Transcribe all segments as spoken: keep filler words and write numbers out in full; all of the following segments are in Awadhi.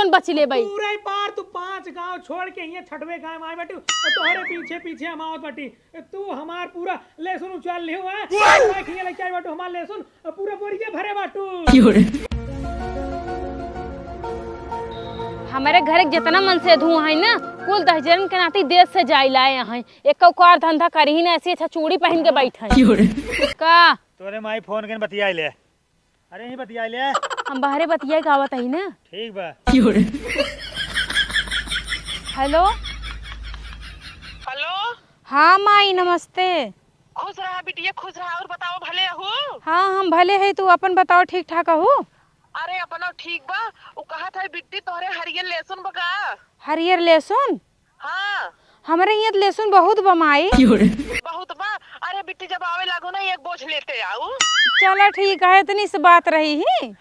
बच लेबई। पूरा ही पार तू पांच गांव छोड़ के हियां छठवे गांव में आए बाटू, तो तोहरे पीछे पीछे हम आवत बाटी। तू हमार पूरा लहसुन उछाल लियो है। पूरा हियां लेके आई बाटू हमार लहसुन, और पूरा बोरिया भरे बाटू। हमरे घर के जितना मन से धुआं है ना, कुल दहिजरन के नाती देश से जाई लाए हैं। एको कार धंधा करी ही ना, ऐसी अच्छा चूड़ी पहन के बैठे हैं। का? तोरे माई फोन के बतियाई ले। अरे, यहीं बतिया ले। हम बाहरे बतिया के आवत हई ना। ठीक बा। हेलो। हेलो। हाँ माई, नमस्ते। खुश रहा बिटिया, खुश रहा। और बताओ, भले हो? हाँ, हम भले है, तू अपन बताओ, ठीक ठाक हो? अरे, अपनो ठीक बा। उ कहत है बिट्टी, तोहरे हरियर लहसुन बा का? हरियर लहसुन? हाँ। हमरे हियाँ त लहसुन बहुत बा माई। बहुत बा। अरे बिट्टी, जब आवे लागो ना, एक बोझ लेते आऊ। चला ठीक है, इतनी से बात रही ही।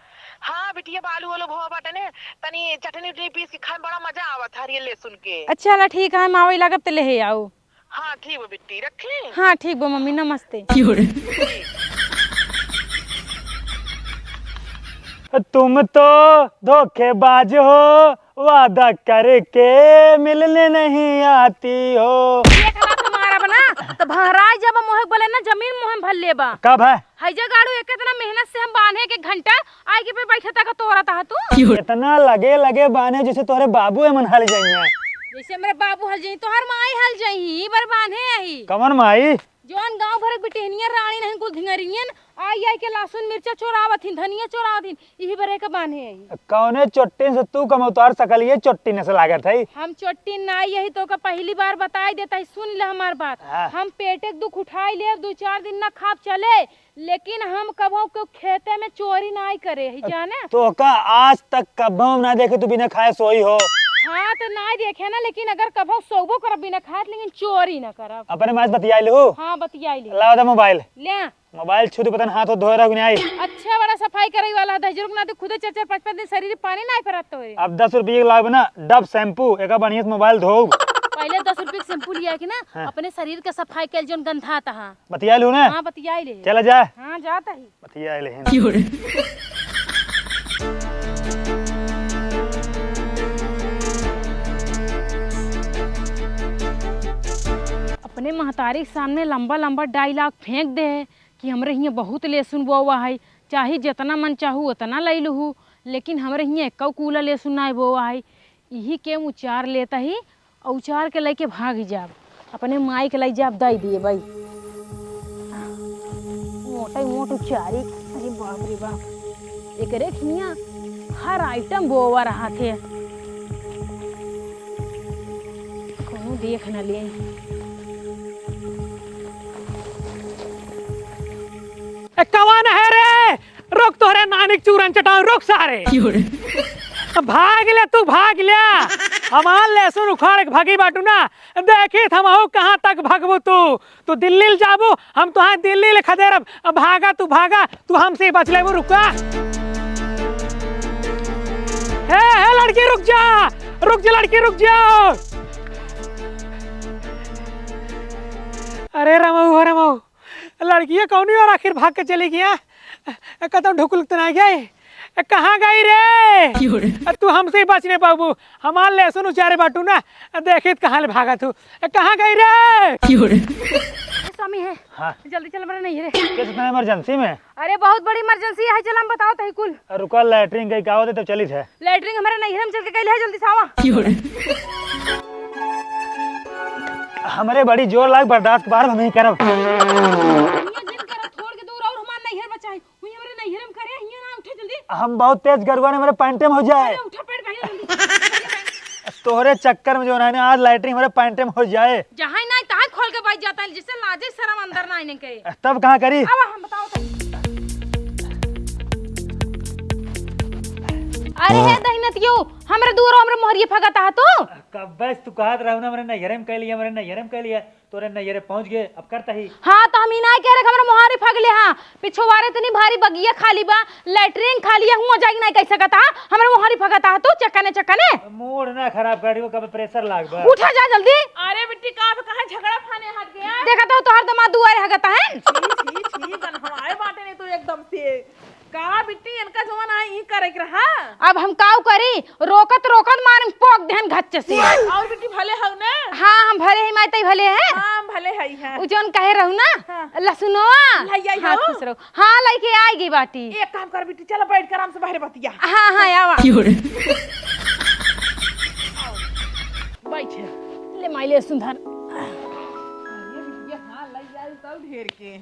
हाँ बिटिया, बालू वालू भवा बाटे ने, तनी चटनी उटनी पीस के खाए में बड़ा मजा आवत हरियर लहसुन के। अच्छा, चला ठीक है, हम आवे लागब त लेहे आऊ। हाँ ठीक बा बिट्टी, रखी? हाँ ठीक बा मम्मी, नमस्ते। तुम तो धोखेबाज हो, वादा करके मिलने नहीं आती हो। एक लात मारब ना, तो भहराई जब मोहे बोले ना, जमीन मोहे भर लेबा। कब है? है जे गाड़ू, एक इतना मेहनत से हम बांधे के घंटा, आई के पे बैठे तक तोरा तहा तू। इतना लगे लगे बांधे जैसे तोरे बाबू एमन हल जाइए। जैसे मेरे बाबू हल जाई, तोहर माई हल जाई, ई बार बांधे आई। कमर माई? जौन गाँव भर के बिटिहनिया रानी नहीं कुल धिंगरियन, आई आई के लहसुन मिर्चा चोरावत हिन, धनिया चोरावत हिन, इही बरे के बान्हे आई। कौने चोट्टिन से तू कम उतार सकल, ये चोट्टिन से लागत है? हम चोट्टिन ना, यही तो का पहली बार बताई देता है, सुन ले हमार बात। हाँ। हम पेटे के दुख उठाई ले, दो चार दिन ना खाब चले, लेकिन हम कबहू के खेते में चोरी नाई करे ही, जाने? तो का आज तक कबहू ना देखे तू बिना खाए सोई हो? हाँ, तो नाई देखे ना, लेकिन अगर कबहू सोबो करब बिना खाए, लेकिन चोरी ना करब। अपने माँ से बतियाई ले हो? हाँ, बतियाई ले। लाओ दे मोबाइल। ले। मोबाइल छू दे, पता नहीं हाथ धोए रहो कि नहीं। अच्छा, बड़ा सफाई करे वाला है, दहिजरू के नाते खुदे चार चार पाँच पाँच दिन शरीर पानी नाई परत तोरे। अब दस रुपये के लागबे ना, डब शैम्पू, एका बढ़िया से मोबाइल धोब। पहले दस रुपये के शैम्पू लिया के ना, हाँ। अपने शरीर के सफाई कैल, जौन गंधा तहा। बतिया लू ना? हाँ, बतिया ले। चला जाए। हाँ, जाता ही। बतिया ले हैं। अपने महतारी के सामने लंबा लंबा डायलॉग फेंक दे है कि हमरे हियाँ बहुत लहसुन बोआ है, चाहे जितना मन चाहू उतना ले लूहू, लेकिन हमरे हियाँ एक्कौ कूला लहसुन नाय बोआ है। इही के उचार लेता ही, और उचार के लेके भाग जाब। अपने माई के लाई जाब, दई दिए भाई। मोटा ही मोट उचारी। अरे बाप रे बाप, एकरे हियाँ हर आइटम बोआ रहा थे, कोनो देख न ले। ए, कवन है रे? रुक, तोहरे नानी के चूरन चटाऊ, रुक सारे। क्यों रे? भाग ले तू, भाग ले। हमार लहसुन उखाड़ के भागी बाटू ना, देखी त हमहू कहाँ तक भागबू तू। तू दिल्ली ले जाबू, हम तोहार दिल्ली ले खदेरब। अब भागा तू, भागा, तू हमसे बच लेबू, रुका। हे, हे लड़की रुक जा, रुक जा लड़की रुक जा। अरे रमऊ, हो रमऊ, लड़किया कौनी और आखिर भाग के चली गया? कतौ ढुकुल त ना गई? कहाँ गई रे? क्यों रे? तू हमसे ही बच नहीं पाबू। हमार लहसुन उचारे बाटू ना, देखित कहाँ ले भागत हूँ। कहाँ गई रे? क्यों रे? ए, स्वामी है। हाँ। जल्दी चल, मेरा नहीं है रे। कैसे इतना इमरजेंसी में? अरे बहुत बड़ी इमरजेंसी है, चल हम बताओ तही कुल। रुका, लैट्रिन गई का होते तब चली थे। लैट्रिन हमारे नैहर में चल के कैले है, जल्दी से आवा। क्यों रे? हमरे बड़ी जोर लाग, बर्दाश्त के बाहर हम नहीं करब। ये जिन कर थोड़ के दूर और हमार नैहर बचाई। हुई हमरे नैहर में करे, हियां ना उठे जल्दी। हम बहुत तेज गरुआ ने, मेरे पैंटे में हो जाए। अरे उठा पैंट पहन जल्दी। तोहरे चक्कर में जो है ना, आज लैट्रिन हमारे पैंटे में हो जाए। जहाँ ना तहाँ खोल के बैठ जाता है, जिससे लाजे शर्म अंदर ना आने के। तब कहाँ करी? अब हम बताओ तो। अरे हे दहिनतियो, हमरे दूर हमरे मोहरिए फगत आ तू। कब बस तू कहत रहू ना, हमरे नैहरे में कह लिया, हमरे नैहरे में कह लिया। तोरे नैहरे पहुँच गए, अब करता ही। हाँ, तो हम ही नाय कह रहे कि हमरा मोहारी फगले, हाँ। पिछुआरे इतनी भारी बगिया खाली बा, लैट्रिन खाली है, हुआ जाके नाय कह सकता, हाँ। हमरा मोहारी फगता, हाँ, तू चकने, चकने। मूड ना खराब कर, कब प्रेशर लाग बा। उठा जा जल्दी। अरे बिट्टी, का बे, कहाँ झगड़ा फाने हट गया? देखा तो तोहर दमाद दुआरे हगता है। छी, छी, छी, गन हमारे बाटे नहीं तो एकदम से। का बिट्टी, इनका जवन आए, ई करे के रहा। अब हम काऊ करी, रोकत रोकत मारे पोक देहन घच्चे से। और बिट्टी भले हऊ ना? हाँ, हम भले ही, माई तई भले है। हाँ, हम भले हई, हाँ। उ जौन कहे रहू ना, हाँ। लसुनवा। लई आई हाँ, हऊ? खुश रहो। हाँ, लइके आइगी बाटी। एक काम कर बिट्टी, चल बैठ के आराम से बाहर बतिया। हाँ, हाँ, आवा। की हो रे? बैठ। ले माई, ले सुंदर। अरे बिटिया, हाँ, लई आई तब ढेर के।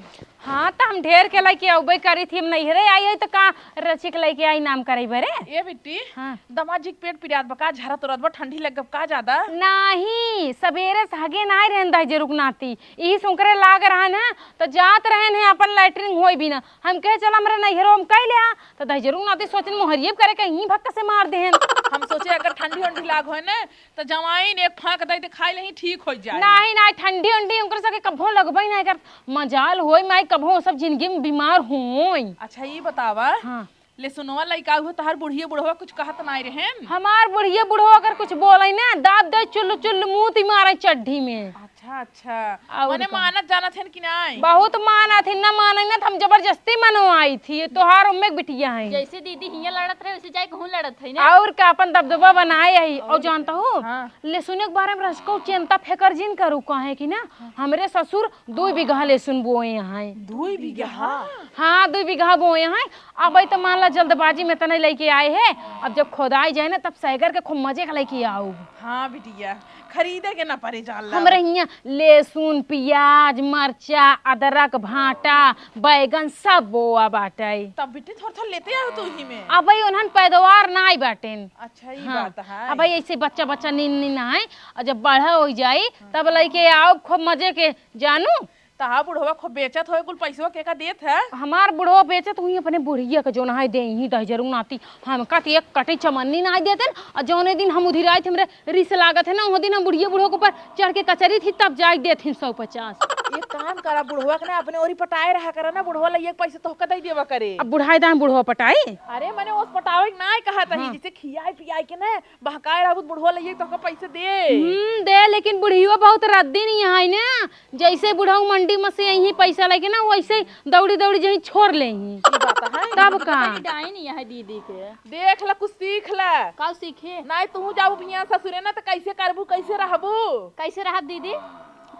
हाँ, त हम ढेर के लइके अउबे करी थी, हम नैहरे आई है, त का रचिक लइके आई नाम करे बरे? ए बिट्टी, हाँ। दमाद जी के पेट पिरात बा का, झरत उरत बा, ठंडी लग गब का ज्यादा? नाही, सबेरे से हगे नाही रहन दहिजरुक नाती, इही सुंकरे लाग रहन है, त जात रहन है अपन लैट्रिन होई बिना। हम कहे चल हमरे नैहरो हम कइ ले, त दहिजरुक नाती सोचन मोहरिये करे के यहीं भक्का से मार देहन। हम सोचे अगर ठंडी उंडी लाग होए न, त जवाइन एक फांक दई त खाई लेही, ठीक होइ जाए। नाही, नाही, ठंडी उंडी उनकर सके कभो लगबे नाही कर। मजाल होई माई, कभो सब जिंदगी में बीमार होई। अच्छा, ई बतावा, हाँ। ले सुनवा, लइका हुआ तहार बुढ़िया बुढ़वा कुछ कहत नाही रहेन? हमार बुढ़िया बुढ़वा अगर कुछ बोले ना, दाब दे चुल्लू चुल्लू मुंह ती मारे चड्ढी में। अच्छा, अच्छा। और मने का? मानत जानत हन कि नाही? बहुत मानत हन, ना माने ना, त हम जबरदस्ती मनवाई थी। ये तोहार उम्मे के बिटिया है। जैसे दीदी हियां लड़त रहे, वैसे जाए कहूँ लड़त है ना। और का, अपन दबदबा बनाए है। और और जानता हूँ, हाँ। लहसुन के बारे में रसको चिंता फिकर जिन करू, काहे कि ना, हाँ। हमरे ससुर दुई बीघा लहसुन बोए हैं। दुई बीघा? हाँ, दुई बीघा बोए हैं। अब ई त मान ला जल्दबाजी में तने लइके आए हैं, अब जब खोदाई जाए ना तब सैगर के खूब मजे का लइके आउब। हाँ बिटिया, खरीदे के ना परे जाला। हमरे हियां लहसुन, पियाज, मरचा, अदरक, भाटा, बैगन सब बोआ बाटे। तब बिट्टी थोड़ थोड़ लेते आओ तू ही में। अब ई उन्हन पैदावार नाई बाटेन। अच्छा, ई हाँ। बात है। अब ई ऐसे बच्चा बच्चा नीन नीन आए, और जब बड़ा हो जाई तब लइके आओ खूब मजे के जानू। तहार बुढ़वा खूब बेचत होए, कुल पैसवा के का देत है? हमार बुढ़वा बेचत हुई अपने बुढ़िया के, जौन है दे ही दहिजरू नाती। हमका त एक कटी चमन्नी नाई देतन, और जौने दिन हम उधिराइत हमरे रिस लागत है ना, वो दिन हम बुढ़िया बुढ़वा के ऊपर चढ़ के कचरी थी, तब जाई देत ही सौ पचास। एक काम करा, बुढ़वा के ना अपने ओरी पटाए रहा करा ना, बुढ़वा लइके पैसे तोहका दे देवा करे। अब बुढ़ाए दाम बुढ़वा पटाई? अरे मने ओस पटावे के नाई कहत ही, हाँ। जैसे खियाई पियाई के ना बहकाए रहबू त बुढ़वा लइके तोहका पैसे दे। हम्म, दे, लेकिन बुढ़ियो बहुत रद्दी नहीं है ना, जैसे बुढ़ऊ मंडी में से यहीं पैसा लेके ना, वैसे दौड़ी दौड़ी जहीं छोड़ ले ही। ई बात है। तब का? डाइन यह है दीदी के। देख ला, कुछ सीख ला। का सीखे? नाई तू जाबू बियाह ससुरे ना, त कैसे करबू, कैसे रहबू? कैसे रहब दीदी?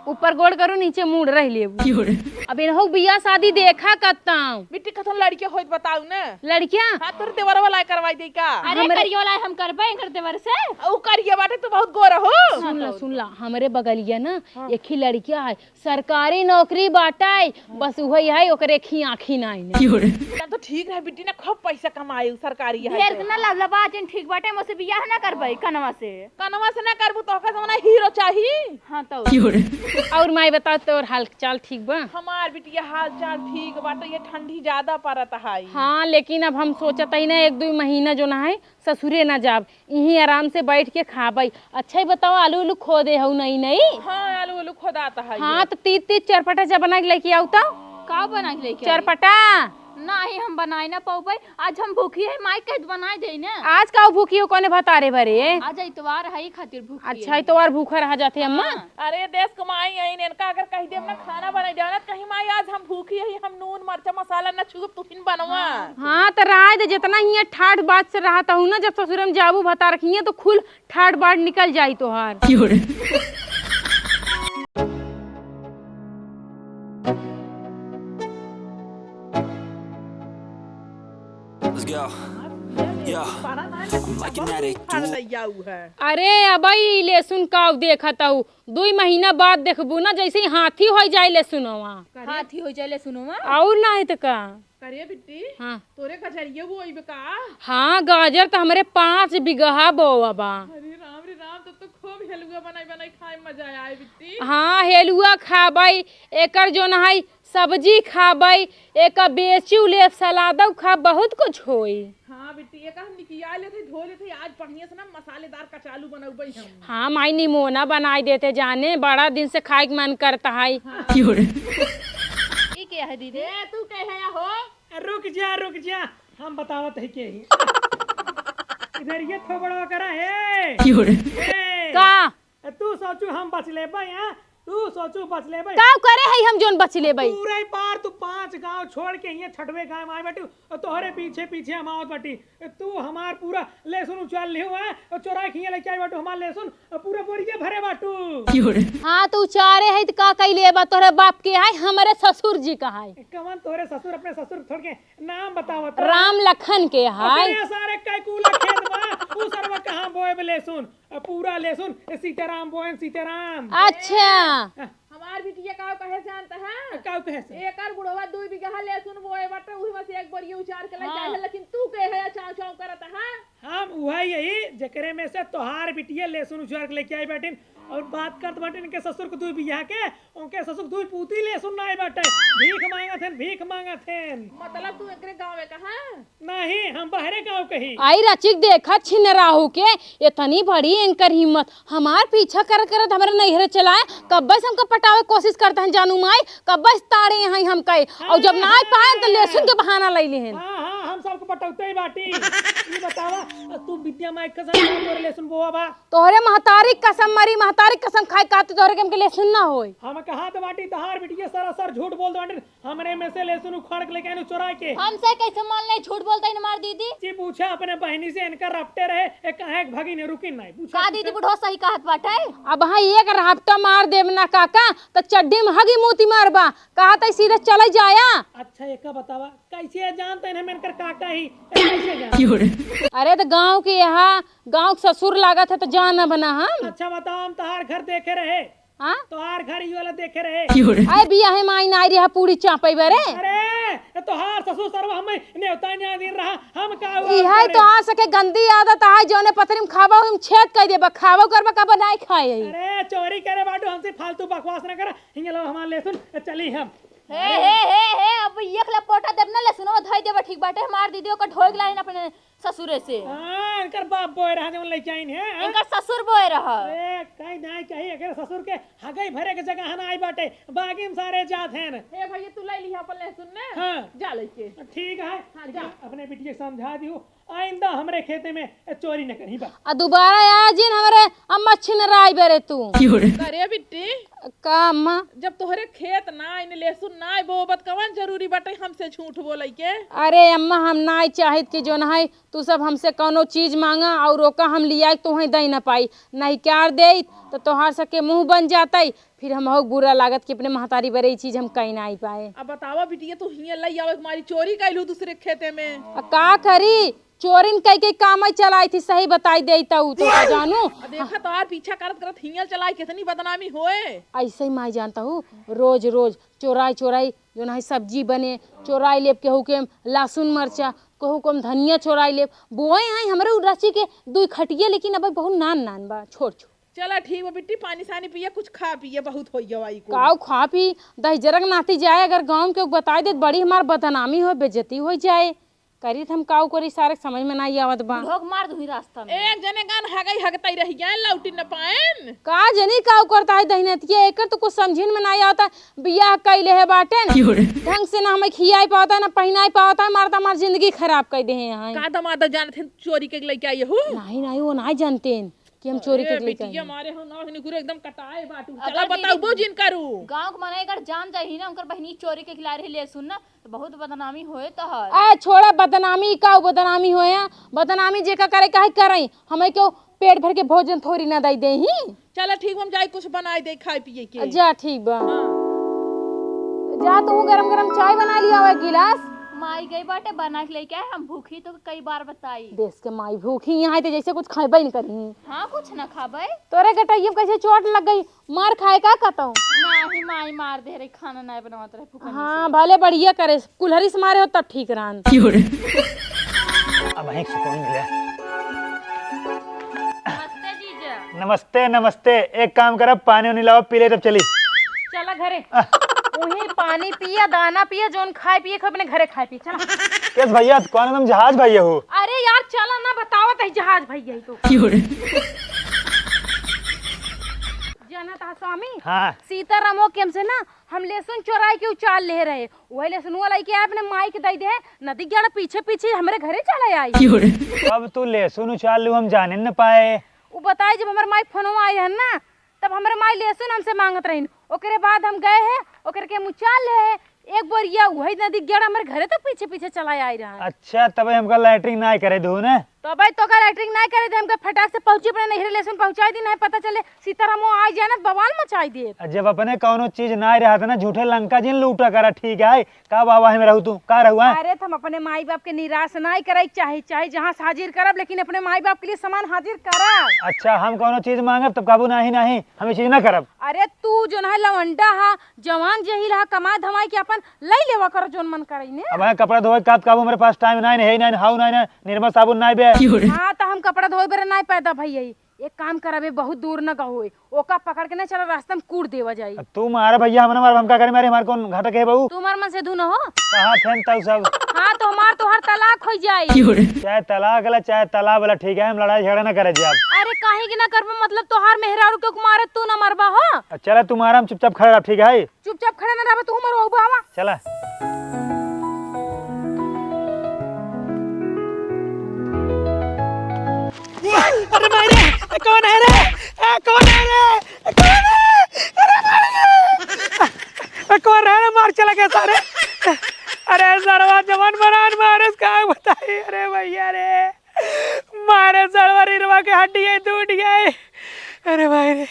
ऊपर गोड़ करू, नीचे मूड़ रह लेबू। की हो रे? अब इनहो बियाह शादी देखा कत्ताऊ। बिट्टी कथन लड़किया होइत बताऊ ना। लड़किया? हाँ, तोर देवरवा लाए करवाई दे का? अरे हमरे करियो लाए हम करबे इनकर देवर से। ऊ करिया बाटे, तू बहुत गोरा हो। सुन ला, सुन ला, हमरे बगलिया ना हाँ। एक ही लड़किया है, सरकारी नौकरी बाटे, बस उहइ है, ओकरे खी आँखी नाई ना। की हो रे? तब तो ठीक रहे बिट्टी ना, खूब पैसा कमाए उ सरकारी है ढेर तो। के ना लबलबा जिन ठीक बाटे, मोसे बियाह ना करबे कनवा से। कनवा से ना करबू तो ओकर जमाना हीरो चाही। हाँ तो। की हो रे? और माई बता, तोर हाल चाल ठीक बा? हमार बिटिया हाल चाल ठीक बाटे, ये ठंडी ज्यादा परत है। हाँ, लेकिन अब हम सोचत हई ना एक दुई महीना जो ना है ससुरे ना जाब, इहीं आराम से बैठ के खाबई। अच्छा ही बताओ, आलू उलू खोदे हऊ नहीं नहीं? हाँ, आलू उलू खोदात है। हाँ, तो तीन तीन चरपटा जब बना के लेके आऊ तो। का बना के लेके आई? चरपटा। नाही, हम बनाए ना पउबे। आज हम भूखी है, माई कह बनाए दे ना। आज का भूखी हो, कोने भतारे भरे? आज इतवार है, ई खातिर भूखी अच्छा, है। इतवार भूखा रह जाते अम्मा। हाँ। अरे देश कमाई है, इनका अगर कह देब ना खाना बनाई देना, कहीं माई आज हम भूखी है, हम नून मरचा मसाला ना छुअब, तू फिन बनवा। हाँ। हाँ, त राय दे, जितना हियाँ ठाठ बात से रहत हूँ ना, जब ससुर में जाबू भतार खियाँ तो खुल ठाठ बाट निकल जाई तोहार। की हो रे? Let's go. Yeah. I'm like an addict, dude. अरे अबई, लहसुन काव देखत हऊ, दुई महीना बाद देखबू ना, जैसे ही हाथी होइ जाए लहसुनवा। हाथी होइ जाए लहसुनवा? और ना है तो का? करे बिट्टी, हाँ। तोरे गजरिया बोइबे का? हाँ, गाजर त हमरे पाँच बिगहा बोवा बा। अरे राम रे राम, तब तो खूब हेलुआ बनाई बनाई खाए में मजा आए बिट्टी। हाँ, हेलुआ खाबई, एकर जोन है सब्जी खाबई, एका बेचिउ लेब, सलादउ खाब, बहुत कुछ होई। हाँ बिट्टी, एका हम निकिया लेत हई, धो लेत हई, आज बढ़िया से ना मसालेदार कचालू बनउबई हम। हाँ माई, निमोना बनाई देते जाने, बड़ा दिन से खाए के मन करता है। हाँ। की हो रे? ई के है दीदी? ए, तू के है हो? ए, रुक जा, रुक जा, हम बतावत है के ही। इधर ये थोबड़वा करा है। की हो रे? ए, का? ए, तू सोचू हम बच लेबे यहाँ? तू सोचू बच लेबे। का करे है हम जोन बच लेबे? पूरे पार तू पांच गांव छोड़ के हियां छठवे गांव में आए बाटी, और तोहरे पीछे पीछे हम आवत बाटी। तू हमार पूरा लहसुन उचार लिहू है, और चोरा के हियां लेके आई बाटू हमार लहसुन, और पूरा बोरिया भरे बाटू। हाँ, तू उचारे है त का कई लेबा? तोहरे बाप के है, हमरे ससुर जी का है। कवन तोहरे ससुर? अपने ससुर थोड़ के नाम बतावत रहा। राम लखन के हाय। अबे सारे कैकूला खेत बा, उ सरवा कहाँ बोएब लहसुन? अ, पूरा लहसुन सीताराम बोएन, सीताराम। अच्छा। अ, हमार बिटिया काव कहे जानत है? काव कहे से? एकर बुढ़वा दुई बीघा लहसुन बोए बाटे, उही में से एक बोरिया उचार के ले हाँ। जाए, लेकिन तू के है चाव चाव करत है? हम उहे यही जेकरे में से तोहार बिटिया लहसुन उचार के लेके आई बाटिन, और बात करत बाटिन इनके ससुर के दुई बीघा के, उनके ससुर दुई पूती लहसुन नाई बाटे, भीख मांगत हन, भीख मांगत हन। मतलब तू एकरे गाँव में कहाँ? नहीं, हम बहरे गाँव के ही। आई रचिक देखा छिनराहू के, इतनी बड़ी इनकर हिम्मत, हमार पीछा करत करत हमरे नैहरे चलाए, कब्बे से हमका पटावे कोशिश करत हन जानू माई, कब्बे से ताड़े हैं हमका, और जब नाई पाए तो लहसुन के बहाना लई लिहन। हाँ, हाँ, हम सबको पटौते ही बाटी। ई बतावा, तू बिटिया माई कसम खा तोरे लहसुन बोआ बा। तोहरे महतारी कसम मरी, महतारी कसम खाए कहते तोहरे के हमके लहसुन ना होई। हम कहा तो बाटी तहार बिटिया सरासर झूठ बोल दो बाटी। हमरे में से लहसुन उखाड़ के लेके आनू चोरा के। हमसे कैसे मान ले, झूठ बोलता ही ना मार दीदी। जी पूछा अपने बहनी से, इनका रपटे रहे, ए काहे के भगी ने रुकी नहीं। पूछा, का पूछा। दीदी बुढ़वा सही कहत बाटे? अब हाँ एक रपटा मार देब ना काका, तो चड्डी में हगी मूती मारबा। कहा तो सीधे चले जाया। अच्छा एक बतावा, कैसे जानते हैं हम इनकर काका ही? कैसे जानते? अरे तो गाँव के यहाँ, गाँव के ससुर लागत है तो जान बना हम। अच्छा बताओ, हम तहार घर देखे रहे। हाँ? तोहार घर ई वाला देखे रहे। अरे बियाहे माई नाई रहा पूरी चापई बरे। अरे तोहार ससुर सरवा हमें नेवता न्याय दिन रहा, हम का हुआ इहे करे? तोहार सके गंदी आदत है, जौने पथरी में खाबा हम छेद कर देबा, खाबो करबा कब नाई खाए। अरे चोरी करे बाटू, हमसे फालतू बकवास ना कर। हिंगे लो हमार लहसुन, चली हम। हे, हे, हे, हे, अब एक लपोटा देब ना लहसुनवा धई देबा, ठीक बाटे, हमार दीदी ओकर ढोइक लाइन अपने ससुरे से। हाँ, इनकर बाप बोए रहा जवन लइके आइन है, हाँ? इनकर ससुर बोए रहा। अरे, कहीं नाई कहीं, एकरे ससुर के हगई भरे के जगह ना आई बाटे, बागी में सारे जात हैं। हे भैया, तू ले लिहा अपन लहसुन ने, हाँ। जा लेके। ठीक है, हाँ, जा। अपने बिटिया के समझा दियो, आइंदा हमरे खेते में चोरी न करी बा। आ दोबारा आ जिन हमरे अम्मा छिनराई बरे तू। करे बिट्टी। का अम्मा? जब तोहरे खेत ना, इने लहसुन ना बोबत, कवन जरूरी बाटे हमसे झूठ बोले के? अरे अम्मा, हम ना चाहित कि जौन है तू सब हमसे कौनो चीज मांगा और ओका हम लिया के तोहें दे ना पाई, नहीं क्यार दे तो तोहार सके मुंह बन जाता, फिर हम हो बुरा लागत कि अपने महतारी बरे ई चीज हम कहीं ना आई पाए। अब बतावा बिटिया, तू हियां लई आवे हमारी चोरी कैलू दूसरे खेते में। आ का करी, चोरिन कई के काम आई चलाई थी, सही बताई दे तो, तो का जानू। आ देखा तोहार पीछा करत करत हियां चलाई कितनी बदनामी होए। ऐसे ही माई जानता हूँ, रोज रोज चोराई चोराई जो ना सब्जी बने, चोराई लेब केहू के लहसुन मरचा, केहू के हम धनिया चोराई लेब, बोए हैं हमरे उ रची के दुई खटिया, लेकिन अब बहुत नान नान बा, छोट छोट। चला ठीक बा बिट्टी, पानी सानी पिया, कुछ खा पिया, बहुत हो गया आई को। काऊ खा पी, दही जरक नाती जाए, अगर गाँव के बताई देत बड़ी हमार बदनामी हो, बेइज्जती हो जाए। करी त हम काऊ करी, सारे समझ में नाई आवत बा। बुढ़ो के मार दूंगी रास्ता में। एक जने गान हगई हगताई रह गए, लौटी न पाएन। का जनी काऊ करता है दहिनतिया, एकर तो कुछ समझिन में नाई आवता। बियाह कइले है बाटेन, क्यों रे? ढंग से ना हमें खियाई पावता है, ना पहिनाई पावता है, मारता हमार जिंदगी खराब कर दे हैं यहाँ। का दमाद जानत हैं चोरी के लेके आई हूँ? नहीं, नहीं, वो नाई जानते हैं कि हम चोरी अरे, के लेके आई बिटिया हैं। मारे हो नाक निकुरे एकदम कटाए बाटू। अगर चला बताऊ दीदी, बो जिन करू। गाँव के मनई अगर जान जाही ना, उनकर बहिनी चोरी के खिला रही लहसुन ना, तो बहुत बदनामी होए तोहर। ए, छोड़ा बदनामी, का बदनामी होए? बदनामी जेका करे, काहे करई? हमें क्यों पेट भर के भोजन थोड़ी ना दई देही? चला ठीक, हम जाई कुछ बनाई दे खाए पिए के। जा, ठीक बा। हाँ। जा, तू गरम गरम चाय बना लिया हुआ एक गिलास। माई गई बाटे बना के लेके आए, हम भूखी तो कई बार बताई। देश के माई भूखी यहाँ है तो जैसे कुछ खाबे नहीं करी। हाँ, कुछ ना खाबे। तोरे गटैया में कैसे चोट लग गई? मार खाए का कतौ? नाही, माई मार दे रही, खाना नाही बनावत रहे फुकनी हाँ, से। भले बढ़िया करे, कुल्हरी से मारे हो तब ठीक रहन। अब वहीं सुकून मिले। नमस्ते जीजा। नमस्ते, नमस्ते। एक काम करब, पानी उनी लाओ, पी ले तब चली। चला घरे। आ। वहीं पानी पिया, दाना पिया, जोन खाए पिए खाए अपने घरे खाए पिए। चला। केस भैया, कौन एकदम जहाज भैया हो? अरे यार, चला ना, बतावत है जहाज भैया ही तो। जानत हा स्वामी? हाँ। सीतारामो के हमसे ना, हम लहसुन चोराई के उचाल ले रहे। वही लहसुनवा लइके आए, अपने माई के दई दे, नदी के पीछे पीछे हमरे घरे चले आई। अब तू लहसुन उचाल लू, हम जाने न पाए। उ बताए, जब हमर माई फोनवा आई रहन ना, तब हमर माई लहसुन हमसे मांगत रहिन। ओकरे बाद हम गए हैं, ओकरे के मुँह चाल ले हैं, एक बोरिया उहइ नदी गेड़ा हमरे घरे तक पीछे पीछे चला आइ रहा है। अच्छा, तबे हमका लैट्रिन नाहीं करे दो ने। तबे तोका लैट्रिन नाहीं करे दे, हमका फटाक से पहुँची अपने नैहरे लेसन पहुँचाइ दी, नाहीं पता चले सीतारामो आइ जाए ना त बवाल मचाइ दे। आ, जब अपने कउनो चीज नाहीं रहत ना, झूठे लंका जिन लूटा करा, ठीक है? का वाह वाह में रहू तू, का रहू, हैं? अरे, त हम अपने माई बाप के निराश नाहीं करइ क चाही, चाहे जहाँ से हाजिर करब, लेकिन अपने माई बाप के लिए सामान हाजिर करब। अच्छा, हम कउनो चीज माँगब तब कहबू नाहीं, नाहीं, हम ई चीज ना करब। अरे, तू जउन है लवंडा हा, जवान जहिल हा, कमाइ धमाइ के अपन लइ लेवा करो जउन मन करइ ने। अब है कपड़ा धोए का, त कहबू हमरे पास टाइम नाहीं, नाहीं, नाहीं, हाउ नाहीं, नाहीं, निरमा साबुन नाहीं बे। हाँ, त हम कपड़ा धोए बेरे नाहीं पैदा भई हई। एक काम करबे, बहुत दूर न गहोए, ओका पकड़ के ना चला, रास्ता में कूट देवा जाई। अब तू मारा भइया, हम ना मारब, हम का करी मारी, हमार कउन घाटा के बहू? तू हमार मन से धू न हो। कहाँ थे तउ सब? हाँ, त हमार तोहार तलाक होइ जाई। चाहे तलाक ला, चाहे तालाब ला, ठीक है, हम लड़ाई झगड़ा ना करे जाब। अरे काहे के ना करबा, मतलब तोहार मेहरारू के मारे तू ना मरबा हो? अब चला तू मारा, हम चुपचाप खड़ा रह, ठीक है? चुपचाप खड़ा ना रहबा, तू हमर बहू बा, आवा। चला। अरे माई रे, कौन है रे? ए, कौन है रे? कौन है? अरे माई रे। ए, कौन है रे? मार चला गया सारे। अरे सरवा जवान बरान मारे का बताई। अरे भइया रे। मारे सरवा रीरवा के हड्डी है टूट गए। अरे भाई रे।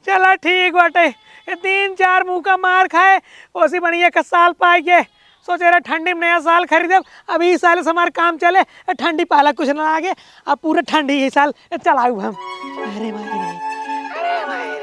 चला ठीक बाटे, ये तीन चार मुँह का मार खाए, ओसी बढ़िया एक साल पाए के सोचे रहे ठंडी में नया साल खरीदब। अब ई साल से हमार काम चले, ठंडी पाला कुछ ना लागे, अब पूरा ठंडी ई साल चलाऊ हम। अरे भाई रे, अरे भाई रे।